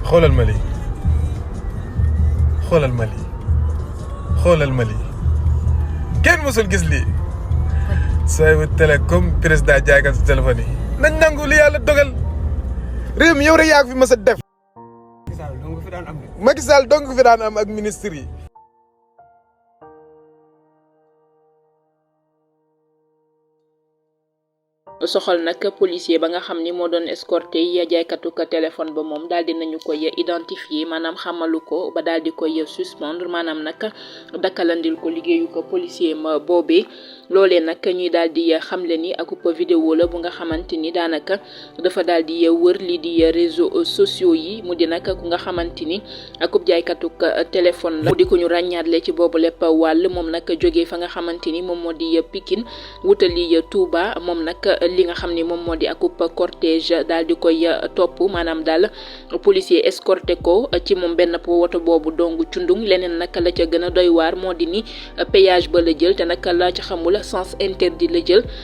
xoolal ma lii xoolal ma lii xoolal ma lii kenn mësul gis lii Sohaibou Télécom président jaaykat si téléphone yi nañ nangu li yàlla dogal réew mi yow rek yaa ko fi mës a def Macky Sall dong fi daan am ak ministre yi soxal nag policier ba nga xam ni moo doon escorté yi jaaykatu ko téléphone ba moom daal di nañu koy identifier maanaam xamalu ko ba daal di koy suspendre maanaam nag dakkalandil ko liggéeyu ko policier ma boobee loolee nag ñuy daal di xamle ni akup vidéo la bu nga xamante ni daanaka dafa daal di wër lii di réseaux sociaux yi mu di nag ku nga xamante ni akub jaaykatu ko téléphone la mu di ko ñu ràññaatle ci boobu lépp wàll moom nag jógee fa nga xamante ni moom moo di Pikine wutali Touba moom nag li nga xam ni moom moo di akup cortège daal di koy topp maanaam daal policier escorté ko ci moom benn woto boobu dong cundung leneen nag la ca gën a doy waar moo di ni péage ba la jël te nag la ca xamul sens interdit la jël